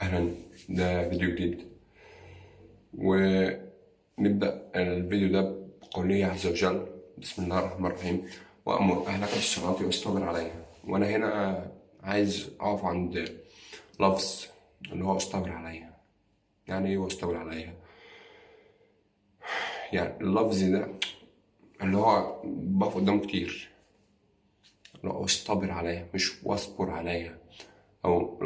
اهلا. ده فيديو جديد، ونبدأ الفيديو ده بقوله عز وجل: بسم الله الرحمن الرحيم، وأمر أهلك بالصلاة واصطبر عليها. وأنا هنا عايز أقف عند لفظ اللي هو اصطبر عليها. يعني إيه واصطبر عليها؟ يعني اللفظ ده اللي هو بقف قدامه كتير، اللي هو اصطبر عليها، مش واصبر عليها أو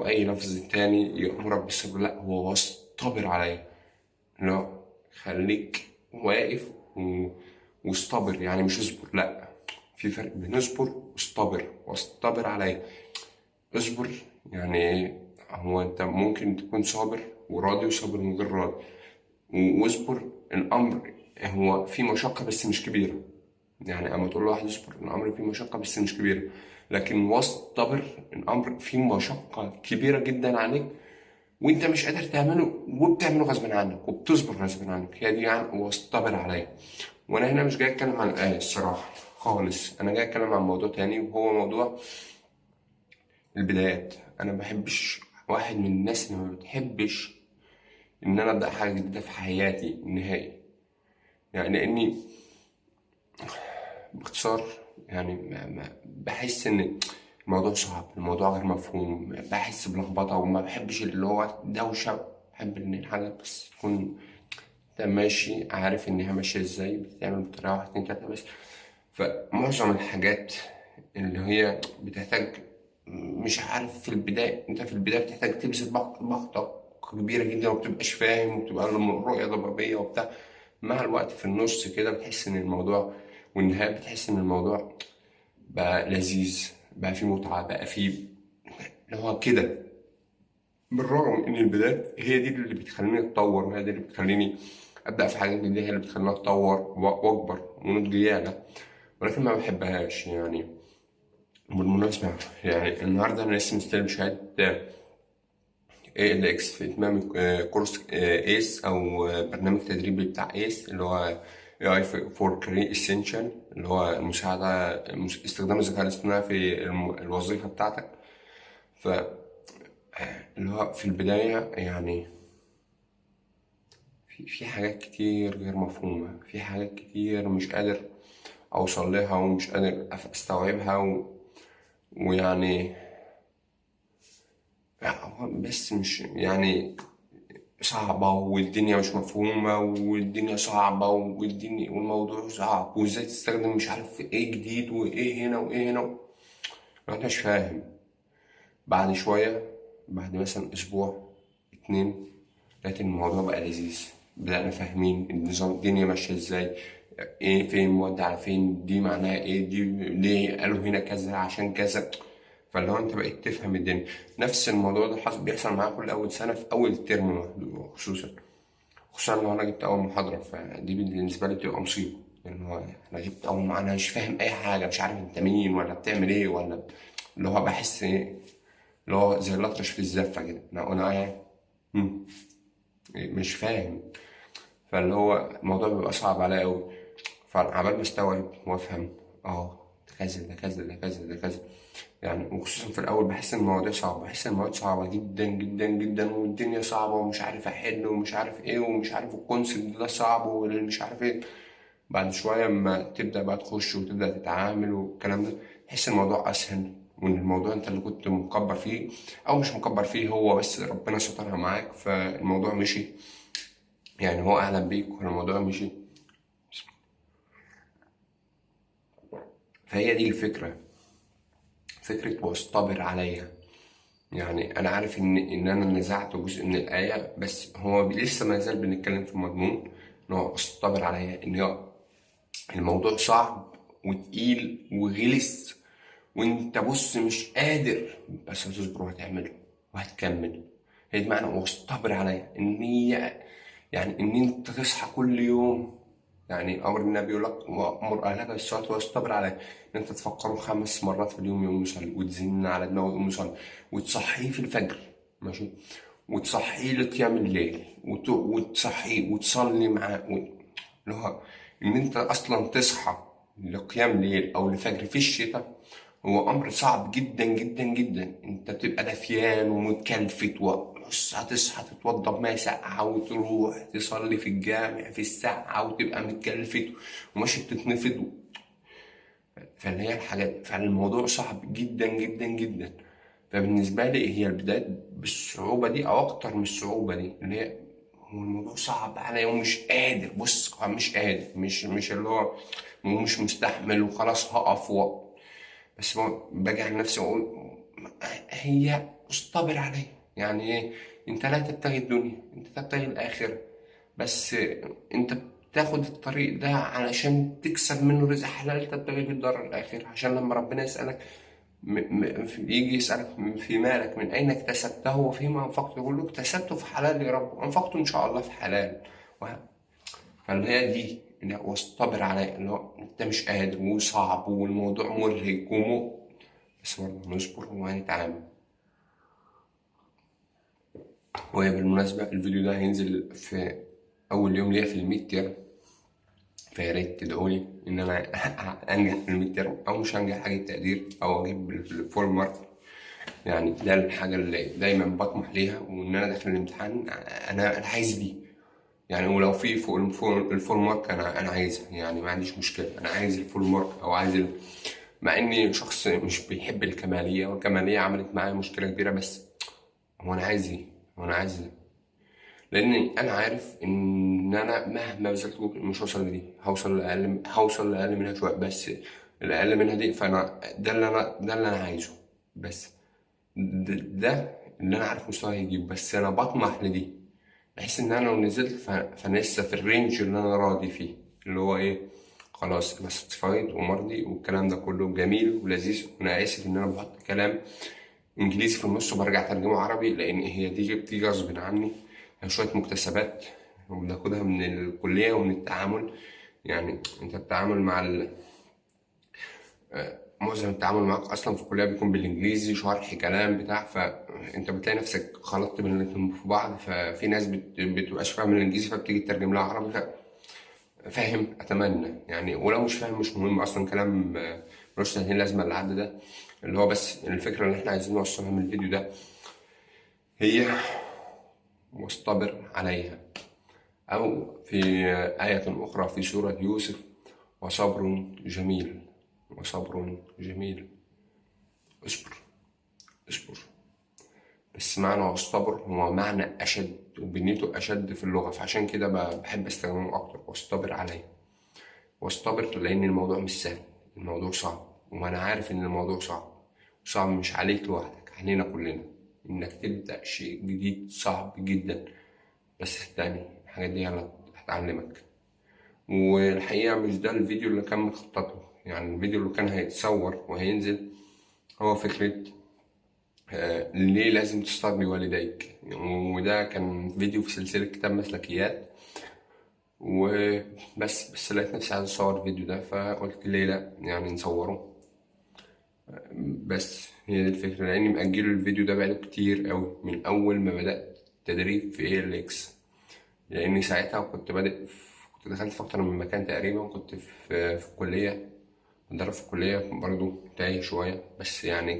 أي لفظ تاني يأمرك بالصبر، لأ هو واصطبر عليها، اللي هو خليك واقف واصطبر، يعني مش اصبر، لأ في فرق بين اصبر واصطبر. واصطبر عليها، اصبر يعني ايه؟ هو انت ممكن تكون صابر وراضي وصابر من غير راضي، واصبر الامر هو في مشقة بس مش كبيرة. يعني اما تقول لواحد اصبر الامر فيه مشقة بس مش كبيرة، لكن واصطبر الامر فيه مشقة كبيرة جدا عليك وانت مش قادر تعمله، وبتعمله غصب عنك وبتصبر غصب عنك. هي دي يعني واصطبر عليا. وانا هنا مش جاي اتكلم عن الايه الصراحة خالص، انا جاي اتكلم عن موضوع تاني، وهو موضوع البدايات. انا ما بحبش، واحد من الناس اللي ما بتحبش ان انا ابدا حاجة جديدة في حياتي نهائي، يعني لاني باختصار يعني ما بحس ان الموضوع صعب، الموضوع غير مفهوم، بحس بلخبطه، وما بحبش اللي هو دوشه. بحب ان الحاجة بس تكون انت ماشي عارف ان هي ماشية ازاي، بتتعمل بطريقة 1 2 3 بس. فمعظم الحاجات اللي هي بتحتاج، مش عارف، في البداية انت في البداية بتحتاج تبذل بخطه كبيرة جدا، ومبتبقاش فاهم، وبتبقى الرؤية ضبابية وبتاع. مع الوقت في النص كده بتحس ان الموضوع، والنهاية بتحس ان الموضوع بقى لذيذ، بقى فيه متعه، بقى فيه اللي هو كده. بالرغم ان البدايات هي دي اللي بتخليني اتطور، وهي دي اللي بتخليني ابدا في حاجات جديدة، هي اللي بتخليني اتطور واكبر ونضجي يعلى، ولكن ما بحبهاش. يعني بالمناسبة، يعني النهارده انا لسه مستلم شهادة ALX في اتمام كورس ACE، او برنامج تدريبي بتاع ACE اللي هو AI for Career Essential، اللي هو المساعدة استخدام الذكاء الاصطناعي في الوظيفة بتاعتك. ف اللي هو في البداية يعني في حاجات كتير غير مفهومة، في حاجات كتير مش قادر أوصل لها ومش قادر أستوعبها ويعني بس مش يعني صعبة، والدنيا مش مفهومة، والدنيا صعبة، والدنيا والموضوع صعب، وازاي تستخدم مش عارف ايه جديد وايه هنا وايه هنا، انا مش فاهم. بعد شوية، بعد مثلا اسبوع 2، لقيت الموضوع بقى لذيذ، بدأنا فاهمين النظام، الدنيا ماشية ازاي، ايه فين مودي على فين، دي معناها ايه، دي ليه قالوا هنا كذا عشان كذا. فاللي هو انت بقيت تفهم الدنيا. نفس الموضوع ده بيحصل معايا كل اول سنة في اول ترم، خصوصا لو انا جبت اول محاضرة، فدي بالنسبة لي بتبقى مصيبة. لان هو انا جبت اول محاضرة، انا مش فاهم اي حاجة، مش عارف انت مين ولا بتعمل ايه، ولا اللي هو بحس ايه، اللي هو زي الاطرش في الزفه كده، انا ايه، مش فاهم. فاللي هو الموضوع بيبقى صعب عليا قوي. فعبال ما استوعب وافهم، ده كذا، ده كذا، ده كذا، ده كذا يعني. وخصوصا في الاول بحس ان المواضيع صعبة، بحس ان المواضيع صعبة جدا جدا جدا، والدنيا صعبة، ومش عارف احل، ومش عارف ايه، ومش عارف الكونسيبت ده صعب، واللي مش عارف ايه. بعد شوية اما تبدا بقى تخش وتبدا تتعامل والكلام ده، تحس الموضوع اسهل، وان الموضوع انت اللي كنت مكبر فيه او مش مكبر فيه، هو بس ربنا سترها معاك فالموضوع مشي، يعني هو اعلم بيك والموضوع مشي. فهي دي الفكرة، فكرة واصطبر عليا. يعني أنا عارف إن أنا نزعت جزء من الآية، بس هو لسه ما زال بنتكلم في المضمون، إن هو اصطبر عليا، إن هو الموضوع صعب وتقيل وغلس، وإنت مش قادر، بس هتصبر وهتعمله وهتكمل. هي دي معنى واصطبر عليا، إن هي يعني إن أنت تصحى كل يوم. يعني أمر النبي يقول لك وأمر أهلك بالصلاة واصطبر عليها، إن أنت تفكره 5 مرات في اليوم يقوم يصلي، وتزن على دماغه يقوم يصلي، وتصحيه في الفجر ماشي، وتصحيه لقيام الليل، وتصحيه وتصلي معاه، اللي هو إن أنت أصلاً تصحى لقيام ليل أو لفجر في الشتاء هو امر صعب جدا جدا جدا. انت بتبقى دفيان ومتكلفت، وبص هتصحى تتوضى بميه ساقعه وتروح تصلي في الجامع في الساعة وتبقى متكلفت وماشي بتتنفض، فاللي هي الحاجات، فالموضوع صعب جدا جدا جدا. فبالنسبه لي هي البدايات بالصعوبه دي او اكتر من الصعوبة دي، اللي هي هو الموضوع صعب عليا ومش قادر، بص مش قادر، مش اللي هو مش مستحمل وخلاص هقف بس باجي على نفسي واقول هي اصطبر عليا. يعني ايه؟ انت لا تبتغي الدنيا، انت تبتغي الاخرة، بس انت بتاخد الطريق ده علشان تكسب منه رزق حلال تبتغي به الدار الاخرة، عشان لما ربنا يسالك يجي يسالك في مالك من اين اكتسبته وفيما انفقته، يقول له اكتسبته في حلال يا رب وانفقته ان شاء الله في حلال. فاللي هي دي واصطبر عليا، اللي هو انت مش قادر وصعب والموضوع مرهق بس برضه هنصبر وهنتعامل. وهي بالمناسبة الفيديو ده هينزل في أول يوم ليا في ال midterm، فيا ريت تدعولي إن أنا أنجح في ال midterm، أو مش هنجح حاجة تقدير، أو أجيب ال full mark. يعني ده الحاجة اللي دايما بطمح ليها، وإن أنا داخل الامتحان أنا عايز دي يعني، ولو في فوق ال full mark أنا عايزها، يعني ما عنديش مشكلة، أنا عايز ال full mark أو عايز مع إني شخص مش بيحب الكمالية، والكمالية عملت معايا مشكلة كبيرة، بس هو أنا عايز إيه؟ هو أنا عايز إيه؟ لأن أنا عارف إن أنا مهما بذلت جهد مش هوصل لدي، هوصل لأقل منها شوية، بس الأقل منها دي، فأنا ده اللي أنا عايزه، بس ده اللي أنا عارف مستواي هيجيب، بس أنا بطمح لدي، بحيث إن أنا لو نزلت فأنا لسه في ال range اللي أنا راضي فيه، اللي هو إيه؟ خلاص أنا satisfied ومرضي والكلام ده كله جميل ولذيذ. وأنا آسف إن أنا بحط كلام إنجليزي في النص وبرجع أترجمه عربي، لأن هي دي بتيجي غصب عني، هي شوية مكتسبات وبناخدها من الكلية ومن التعامل. يعني أنت التعامل مع معظم التعامل معاك أصلا في الكلية بيكون بالإنجليزي، شرح كلام بتاع، فأنت بتلاقي نفسك خلطت بين الاتنين في بعض، ففي ناس بتبقاش فاهمة الإنجليزي فبتيجي تترجم لها عربي، فاهم أتمنى يعني، ولو مش فاهم مش مهم أصلا، كلام ملوش تلاتين لازمة اللي عدى ده، اللي هو بس الفكرة اللي إحنا عايزين نوصلها من الفيديو ده هي واصطبر عليها، أو في آية أخرى في سورة يوسف وصبر جميل، وصبر جميل. اصبر اصبر، بس معنى واصطبر هو معنى أشد وبنيته أشد في اللغة، فعشان كده بحب استخدمه أكتر. واصطبر عليها، واصطبر لأن الموضوع مش سهل، الموضوع صعب، وأنا عارف إن الموضوع صعب، صعب مش عليك لوحدك، علينا كلنا، إنك تبدأ شيء جديد صعب جدا، بس صدقني الحاجات دي هتعلمك. والحقيقة مش ده الفيديو اللي كان متخطط له، يعني الفيديو اللي كان هيتصور وهينزل هو فكرة ليه لازم تسترضي والديك، وده كان فيديو في سلسلة كتاب مسلكيات وبس. بس لقيت نفسي عايز اصور الفيديو ده، فقلت ليه لا يعني نصوره، بس هي دي الفكرة، لاني مأجله الفيديو ده بقاله كتير قوي من اول ما بدأت تدريب في ALX، لاني ساعتها كنت بادئ، كنت دخلت في اكتر من مكان تقريبا، كنت في الكلية، بتدرب في الكلية برضو تايه شوية، بس يعني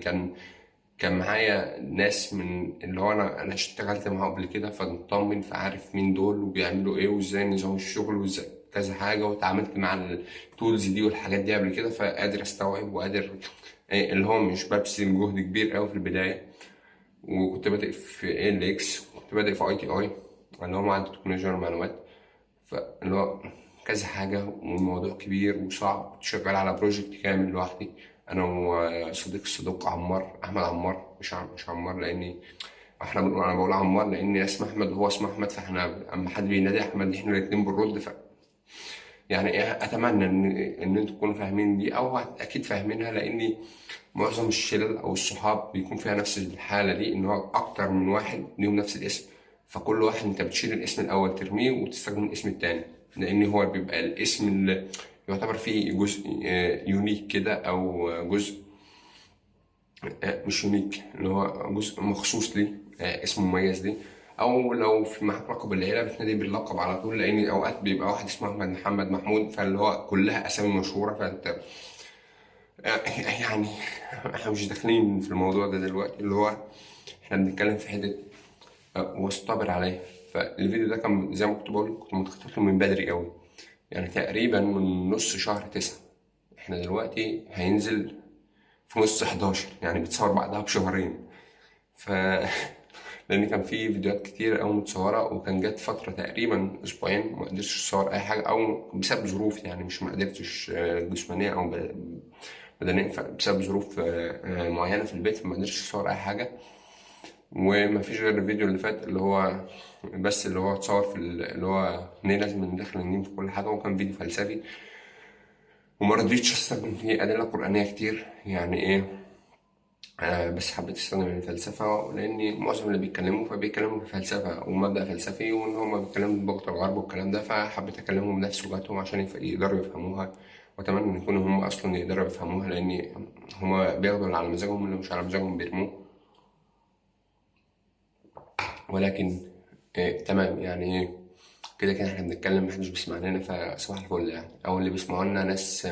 كان معايا ناس من اللي هو انا اشتغلت معاهم قبل كده، فمطمن، فعارف مين دول وبيعملوا ايه وازاي نظام الشغل وازاي كذا حاجة، واتعاملت مع ال tools دي والحاجات دي قبل كده، فقادر استوعب وقادر إيه اللي هو مش ببذل جهد كبير قوي في البداية. وكنت بادئ في ALX، وكنت بادئ في ITI اللي هو معهد تكنولوجيا والمعلومات، فاللي هو كذا حاجة، والموضوع كبير وصعب. كنت شغال على project كامل لوحدي انا وصديق الصدوق عمار، احمد عمار، مش عمار، لاني احنا بنقول، انا بقول عمار لاني اسمه احمد وهو اسمه احمد، فاحنا اما حد بينادي احمد احنا الاتنين بنرد. ف يعني إيه، اتمنى ان انتوا تكونوا فاهمين دي، او اكيد فاهمينها، لاني معظم الشلل او الصحاب بيكون فيها نفس الحالة دي، ان هو اكتر من واحد ليهم نفس الاسم، فكل واحد انت بتشيل الاسم الاول ترميه وتستخدم الاسم التاني، لان هو بيبقى الاسم اللي يعتبر فيه جزء unique كده، او جزء مش unique، اللي هو جزء مخصوص ليه، اسم مميز ليه، او لو في معاك لقب العيلة بتنادي باللقب على طول، لان اوقات بيبقى واحد اسمه احمد محمد محمود، فاللي هو كلها اسامي مشهورة، فانت يعني احنا مش داخلين في الموضوع ده دلوقتي، اللي هو احنا بنتكلم في حتة واصطبر عليها. فالفيديو ده كان زي ما كنت بقول كنت متخطط له من بدري قوي، يعني تقريبا من نص شهر 9، احنا دلوقتي هينزل في نص 11، يعني بيتصور بعدها بشهرين. لان كان في فيديوهات كتير قوي متصورة، وكان جت فترة تقريبا اسبوعين ما قدرتش اصور اي حاجة، او بسبب ظروف، يعني مش ما قدرتش جسمانيه او بدنيا، بسبب ظروف معينة في البيت ما قدرتش اصور اي حاجة. وما فيش غير الفيديو اللي فات اللي هو بس اللي هو اتصور في اللي هو ليه لازم ندخل الدين في كل حاجة، وكان فيديو فلسفي وما رضيتش استخدم فيه ادلة قرانية كتير، يعني ايه، بس حبيت استخدم الفلسفة لان معظم اللي بيتكلموا فبيتكلموا في فلسفة ومبدا فلسفي، وان هما بيتكلموا بلغه الغرب والكلام ده، فحبيت اكلمهم بنفس لغتهم عشان يقدروا يفهموها، واتمنى ان يكونوا هم اصلا يقدروا يفهموها، لان هما بياخدوا اللي على مزاجهم واللي مش على مزاجهم بيرموه. ولكن تمام، يعني ايه، كده كده احنا بنتكلم محدش بيسمع لنا، فصباح الفل يعني، او اللي بيسمعوا لنا ناس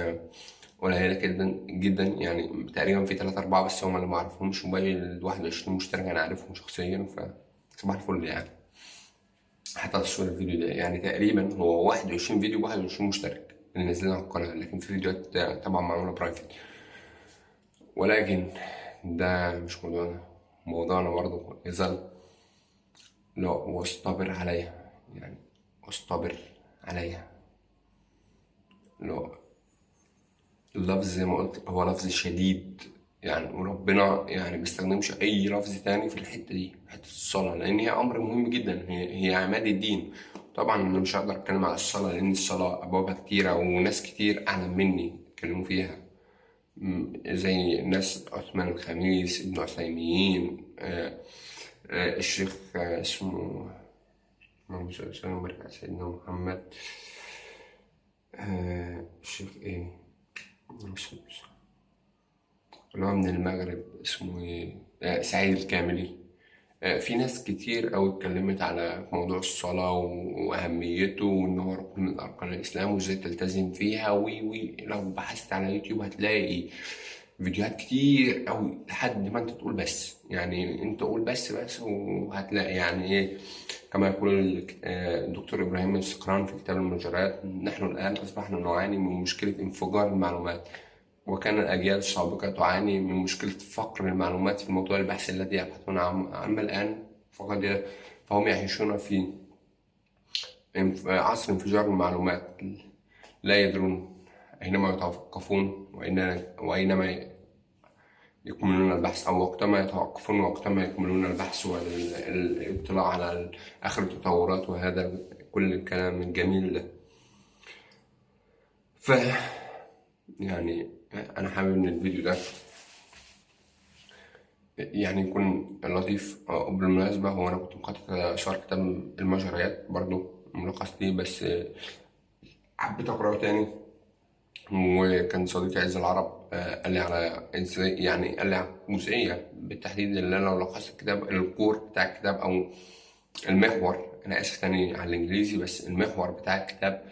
قليلة جدا جدا، يعني تقريبا في 3 4 بس هم اللي ما اعرفهمش، وباقي ال 21 مشترك انا عارفهم شخصيا، فصباح الفل يعني. حتى تصوير الفيديو ده يعني تقريبا هو 21 فيديو 21 مشترك اللي نزلنا على القناة، لكن في فيديوهات طبعا معمولة private، ولكن ده مش موضوعنا. موضوعنا برضه يظل لا واصطبر عليها، يعني واصطبر عليها. لا اللفظ زي ما قلت هو لفظ شديد يعني، وربنا يعني بيستخدمش أي لفظ تاني في الحتة دي، حتة الصلاة، لأن هي أمر مهم جدا، هي عماد الدين. طبعا أنا مش هقدر أتكلم على الصلاة لأن الصلاة أبوابها كتيرة وناس كتير أعلم مني اتكلموا فيها، زي ناس عثمان الخميس، ابن عثيمين، الشيخ اسمه اللهم صل وسلم وبارك على سيدنا محمد، الشيخ إيه اللي هو من المغرب اسمه إيه، سعيد الكاملي. في ناس كتير أوي اتكلمت على موضوع الصلاة وأهميته، وإن هو ركن من أركان الإسلام وإزاي تلتزم فيها، وي وي لو بحثت على يوتيوب هتلاقي فيديوهات كتير أوي لحد ما أنت تقول بس، يعني أنت قول بس بس وهتلاقي يعني إيه، كما يقول الدكتور إبراهيم السقران في كتاب المجريات، نحن الآن أصبحنا نعاني من مشكلة انفجار المعلومات، وكان الأجيال السابقة تعاني من مشكلة فقر المعلومات في موضوع البحث الذي يبحثون عنه، أما الآن فهم يعيشون في عصر انفجار المعلومات، لا يدرون أينما يتوقفون وأينما يكملون البحث، أو وقتما يتوقفون وقتما يكملون البحث والاطلاع على آخر التطورات، وهذا كل الكلام الجميل ده. يعني أنا حابب إن الفيديو ده يعني يكون لطيف. وبالمناسبة هو أنا كنت مخطط أصور كتاب المجريات برضو ملخص ليه، بس حبيت أقرأه تاني، وكان صديقي عز العرب قال لي على إزاي، يعني قال لي على جزئية بالتحديد اللي أنا لو لخصت الكتاب، الكور بتاع الكتاب أو المحور، أنا آسف تاني على الإنجليزي، بس المحور بتاع الكتاب،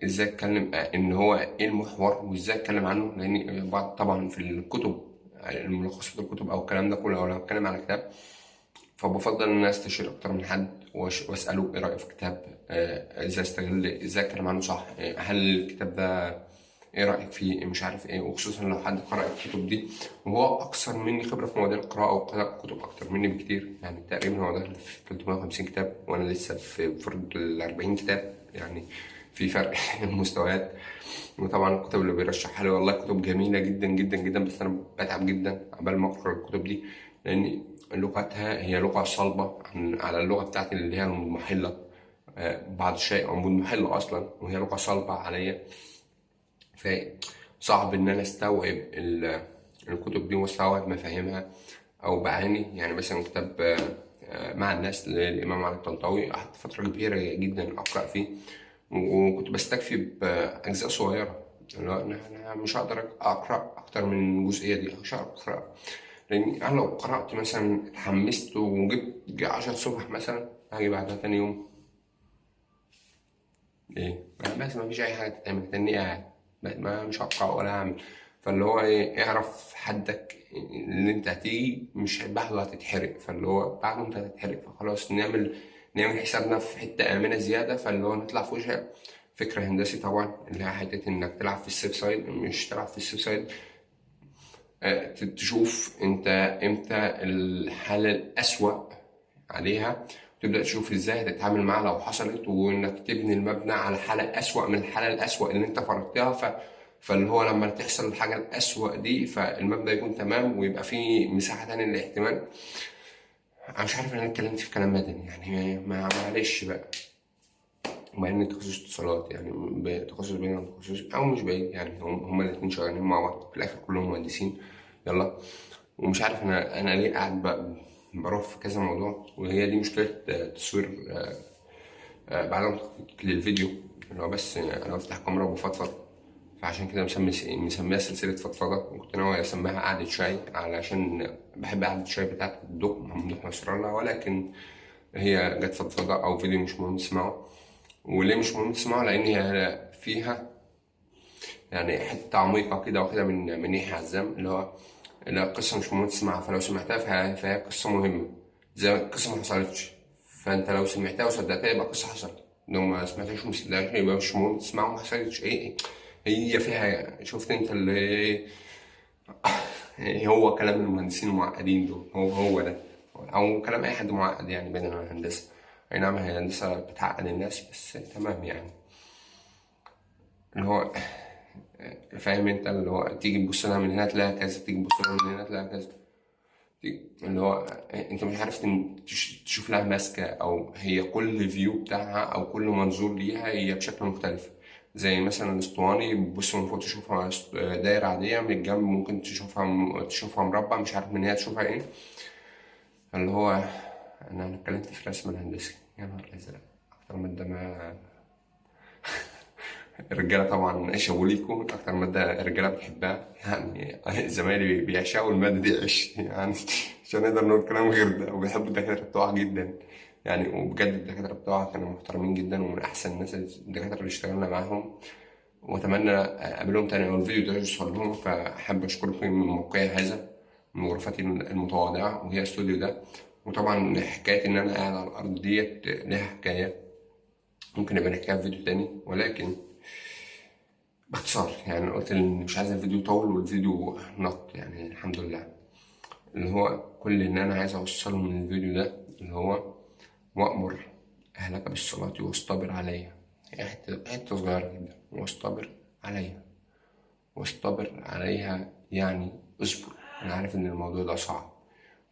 ازاي اتكلم، ان هو ايه المحور وازاي اتكلم عنه، لان بعض طبعا في الكتب الملخصات الكتب او الكلام ده كله، او لو هتكلم على كتاب فبفضل ان انا استشير اكتر من حد واساله ايه رايه في الكتاب، ازاي استغل، ازاي اتكلم عنه صح، هل الكتاب ده ايه رايك فيه، مش عارف ايه، وخصوصا لو حد قرأ الكتب دي وهو اكثر مني خبره في مواضيع القراءة وقرأ كتب اكتر مني بكتير، يعني تقريبا هو داخل في 350 كتاب وانا لسه في فرد ال 40 كتاب، يعني في فرق المستويات. وطبعا الكتب اللي بيرشحها لي والله كتب جميلة جدا جدا جدا، بس انا بتعب جدا عبال ما اقرا الكتب دي، لان لغتها هي لغة صلبه على اللغة بتاعتي اللي هي المضمحله، بعض الشيء او مضمحله اصلا، وهي لغة صلبه عليا، فصعب ان انا استوعب الكتب دي واستوعب مفاهيمها او بعاني. يعني مثلا كتاب مع الناس للامام علي الطنطاوي قعدت فترة كبيرة جدا اقرا فيه، وكنت بستكفي باجزاء صغيرة، اللي هو انا مش هقدر اقرا اكتر من الجزئية دي، مش هقدر اقرا، لان انا لو قرات مثلا اتحمست وجبت 10 صفح مثلا، هاجي بعدها تاني يوم ايه بس ما فيش اي حاجة تتعمل، تاني قاعد ما مش هقرا ولا هعمل. فاللي هو ايه، اعرف حدك اللي انت هتيجي مش بعده هتتحرق، فاللي هو بعده انت هتتحرق، فخلاص نعمل حسابنا في حتة آمنة زيادة، فاللي هو نطلع في وجهة. فكرة هندسي طبعا اللي هي حتة انك تلعب في ال safe side، مش تلعب في ال safe side، تشوف انت امتى الحالة الأسوأ عليها، وتبدأ تشوف ازاي هتتعامل معاها لو حصلت، وانك تبني المبنى على حالة أسوأ من الحالة الأسوأ اللي انت فرضتها. فاللي هو لما تحصل الحاجة الأسوأ دي فالمبنى يكون تمام، ويبقى فيه مساحة تانية للاحتمال. أنا مش عارف إن أنا اتكلمت في كلام مدني يعني، معلش بقى، مع إن تخصص اتصالات يعني تخصص بعيد عن تخصص أو مش بعيد يعني، هما الاتنين شغالين مع بعض في الآخر كلهم مهندسين. يلا، ومش عارف أنا ليه قاعد بروح في كذا موضوع، وهي دي مشكلة تصوير بعد ما تخطيط للفيديو، اللي هو بس أنا بفتح كاميرا وبفضفض، فعشان كده مسميها سلسلة فضفضة، وكنت ناوي أسميها قعدة شاي علشان بحب قعدة الشاي بتاعت الدق ممدوح نصر الله، ولكن هي جت فضفضة أو فيديو مش مهم تسمعه. وليه مش مهم تسمعه؟ لأن هي فيها يعني حتة عميقة كده واخدة من يحيى عزام، اللي هو لا قصة مش مهم تسمعها، فلو سمعتها فهي قصة مهمة، زي ما القصة ما حصلتش، فأنت لو سمعتها وصدقتها يبقى قصة حصلت، لو ما سمعتهاش وما صدقتهاش يبقى مش مهم تسمعها وما حصلتش. إيه هي فيها، شفت أنت اللي إيه هو كلام المهندسين المعقدين دول، هو ده، أو كلام أي حد معقد يعني بعيدا عن الهندسة. أي نعم هي الهندسة بتعقد الناس بس تمام يعني، اللي هو فاهم انت، اللي هو تيجي تبص لها من هنا تلاقيها كذا، تيجي تبص لها من هنا تلاقيها كذا، اللي هو انت مش عارف تشوف لها ماسكه، او هي كل view بتاعها او كل منظور ليها هي بشكل مختلف. زي مثلا الاسطواني بتبص من فوق تشوفها دايره عاديه، من الجنب ممكن تشوفها مربع، مش عارف من هنا تشوفها ايه. اللي هو انا اتكلمت في الرسم الهندسي، يا نهار ازرق، اكتر من ده ما الرجاله طبعا شابوليكو اكتر ماده الرجاله بتحبها يعني، زمايلي بيعشقوا الماده دي عش يعني، مش هنقدر نقول كلام غير ده، وبيحبوا الدكاتره بتوعها جدا يعني، وبجد الدكاتره بتوعها كانوا محترمين جدا، ومن احسن الناس الدكاتره اللي اشتغلنا معاهم، واتمنى اقابلهم تاني او الفيديو ده يوصل لهم. فحاب اشكركم من موقعي هذا، من غرفتي المتواضعه وهي استوديو ده. وطبعا حكايه ان انا قاعد على الارض ديت لها حكايه، ممكن نبقى نحكيها في فيديو تاني، ولكن باختصار يعني قلت ان مش عايز الفيديو يطول، والفيديو نط يعني الحمد لله. اللي هو كل اللي انا عايز اوصله من الفيديو ده اللي هو وأمر اهلك بالصلاة واصطبر عليها، حتة صغيرة جدا، واصطبر عليها، واصطبر عليها يعني اصبر. انا عارف ان الموضوع ده صعب،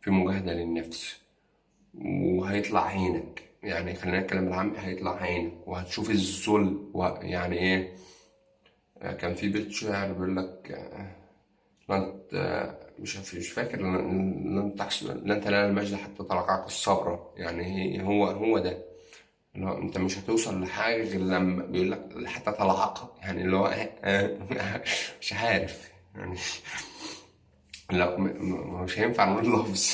في مجاهدة للنفس، وهيطلع عينك يعني، خلينا نتكلم بالعام، هيطلع عينك وهتشوف الذل. ويعني ايه، كان في بيت شعر بيقول لك لن مش فاكر، لن تحصل، لن تنال المجد حتى تلقاك الصبرة. يعني هو ده اللي هو انت مش هتوصل لحاجة غير لما بيقول لك حتى تلعقها، يعني اللي هو مش عارف يعني، لا مش هينفع نقول لفظ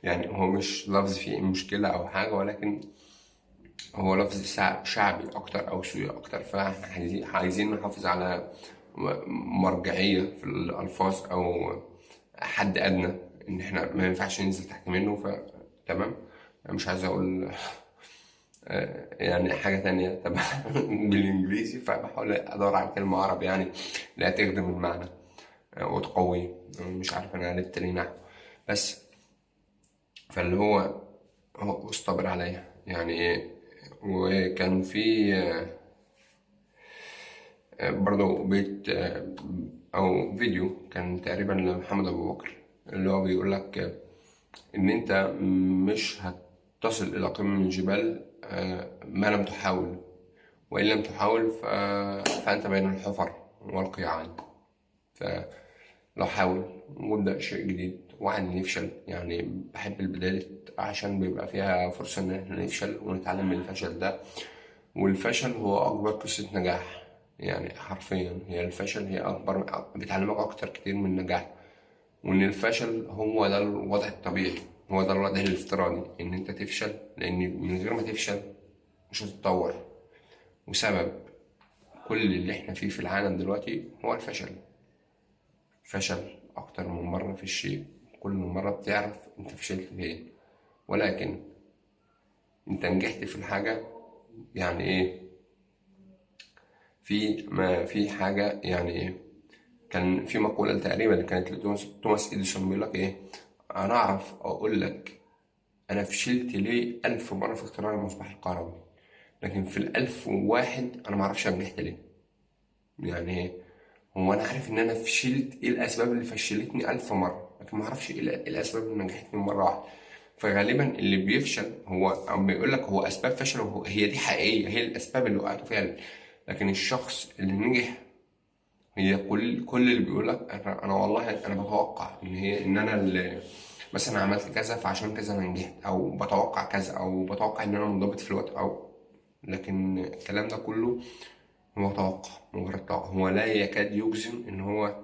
يعني، هو مش لفظ فيه مشكلة أو حاجة، ولكن هو لفظ شعبي أكتر أو سوقي أكتر، فإحنا عايزين نحافظ على مرجعية في الألفاظ أو حد أدنى، إن إحنا ما ينفعش ننزل تحت منه. فتمام، أنا مش عايز أقول يعني حاجة تانية تبع بالإنجليزي، فبحاول أدور على كلمة عربي يعني لا تخدم المعنى وتقويه، مش عارف أنا قلبت ليه نحو بس. فاللي هو اصطبر عليا يعني إيه. وكان في برضو بيت أو فيديو كان تقريبا لمحمد أبو بكر، اللي هو بيقول لك إن أنت مش هتصل إلى قمة الجبال ما لم تحاول، وإن لم تحاول فأنت بين الحفر والقيعان. فلو حاول وابدأ شيء جديد، وعن نفشل يعني، بحب البدايات عشان بيبقى فيها فرصة إن إحنا نفشل ونتعلم من الفشل ده، والفشل هو أكبر قصة نجاح يعني، حرفيا هي الفشل هي أكبر، بتعلمك أكتر كتير من النجاح، وإن الفشل هو ده الوضع الطبيعي، هو ده الوضع الافتراضي، إن أنت تفشل، لأن من غير ما تفشل مش هتتطور. وسبب كل اللي احنا فيه في العالم دلوقتي هو الفشل. فشل اكتر من مرة في الشيء، كل مرة بتعرف انت فشلت فين، ولكن انت نجحت في الحاجة. يعني ايه؟ في ما في حاجة، يعني ايه؟ كان في مقولة تقريبا اللي كانت لتوماس إديسون، بيقول لك ايه؟ انا اعرف اقول لك انا فشلت ليه 1000 مرة في اختراع المصباح الكهربائي، لكن في 1001 انا ما اعرفش انا نجحت ليه. يعني ايه؟ هو انا عارف ان انا فشلت، ايه الاسباب اللي فشلتني 1000 مرة، لكن ما اعرفش ايه الاسباب اللي نجحتني مرة واحدة. فغالبا اللي بيفشل هو عم بيقول لك هو اسباب فشله هي دي حقيقية، هي الاسباب اللي وقعته فيها. لكن الشخص اللي نجح هي كل اللي بيقول لك انا والله انا بتوقع ان هي ان انا اللي مثلا عملت كذا فعشان كذا انا نجحت، او بتوقع كذا، او بتوقع ان انا منضبط في الوقت، او لكن الكلام ده كله هو توقع، مجرد توقع. هو لا يكاد يجزم ان هو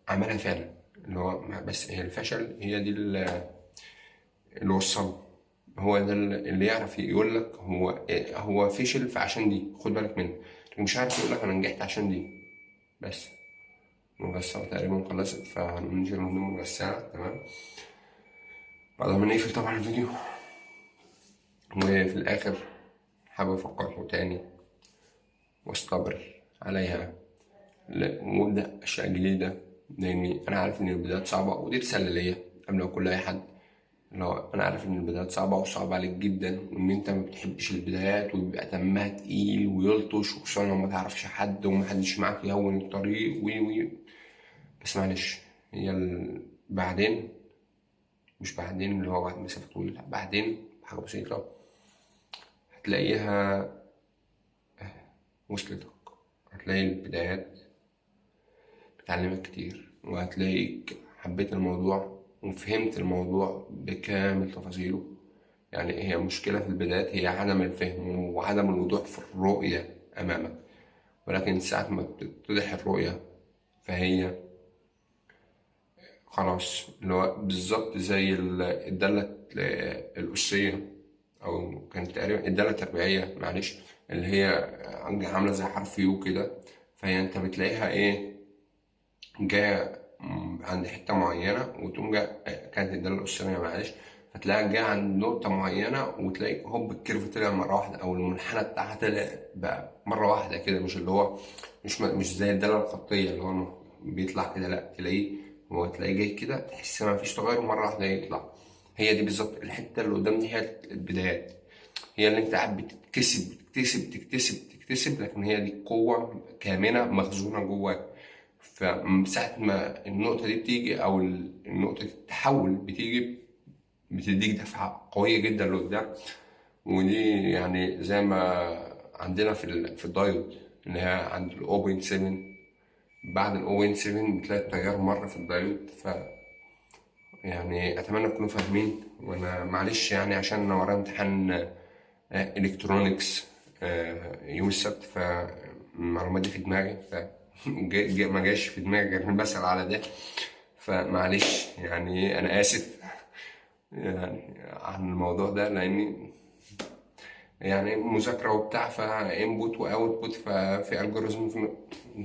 عملها فعلا، اللي هو بس هي الفشل هي دي اللي وصله، هو ده اللي يعرف يقول لك هو فشل فعشان دي خد بالك منه، لكن مش عارف يقول لك انا نجحت عشان دي. بس المغسلة تقريبا خلصت، فهننزل من المغسلة. تمام، بعد ما نقفل طبعا الفيديو. وفي الاخر حابب افكركم تاني، واستبر عليها وابدأ اشياء جديدة، لاني انا عارف ان البدايات صعبة، ودي رسالة ليا قبل ما اقول لاي حد، اللي هو انا عارف ان البدايات صعبة وصعبة عليك جدا، وان انت ما بتحبش البدايات وبيبقى دمها تقيل ويلطش، وخصوصا لو ما تعرفش حد ومحدش معاك يهون الطريق وي وي. بس معلش، هي بعدين، مش بعدين اللي هو بعد مسافة طويلة، لا بعدين حاجة بسيطة هتلاقيها وصلتك، هتلاقي البدايات بتعلمك كتير، وهتلاقيك حبيت الموضوع وفهمت الموضوع بكامل تفاصيله. هي مشكلة في البدايات هي عدم الفهم وعدم الوضوح في الرؤية أمامك، ولكن ساعة ما بتتضح الرؤية فهي خلاص، اللي هو بالظبط زي الدالة الأسية، أو كانت تقريبا الدالة التربيعية، معلش، اللي هي عاملة زي حرف يو كده، فهي أنت بتلاقيها إيه جاية عند حتة معينة وتقوم جاية، كانت الدالة الأسية معلش، فتلاقيها جاية عند نقطة معينة وتلاقي هوب الكيرف طلع مرة واحدة، أو المنحنى بتاعها طلع بقى مرة واحدة كده، مش اللي هو مش زي الدالة الخطية اللي هو بيطلع كده، لا تلاقيه هو تلاقيه جاي كده تحس ما فيش تغير مرة واحدة يطلع. هي دي بالظبط الحتة اللي قدام دي، هي البدايات، هي اللي انت قاعد بتكتسب تكتسب تكتسب تكتسب، لكن هي دي قوة كامنة مخزونة جواك. فساعة ما النقطة دي بتيجي أو النقطة التحول بتيجي، بتديك دفعة قوية جدا لقدام. ودي زي ما عندنا في الدايود اللي هي عند ال 0.7، بعد ال 0.7 بتلاقي التيار مر في الدايود. ف أتمنى تكونوا فاهمين، وأنا معلش عشان أنا ورايا امتحان إلكترونيكس يوم السبت، فالمعلومات دي في دماغي، ف ما جاش في دماغي غير إني بسأل على ده، فمعلش أنا آسف عن الموضوع ده، لأني مذاكرة وبتاع، فا input و output، ففي algorithm في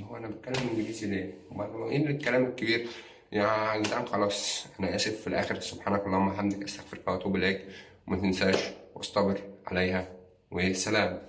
هو أنا بتكلم إنجليزي ليه؟ هو إيه الكلام الكبير يا جدعان؟ خلاص أنا آسف. في الآخر سبحانك اللهم وبحمدك، أستغفرك وأتوب إليك، وما تنساش واصطبر عليها، وسلام.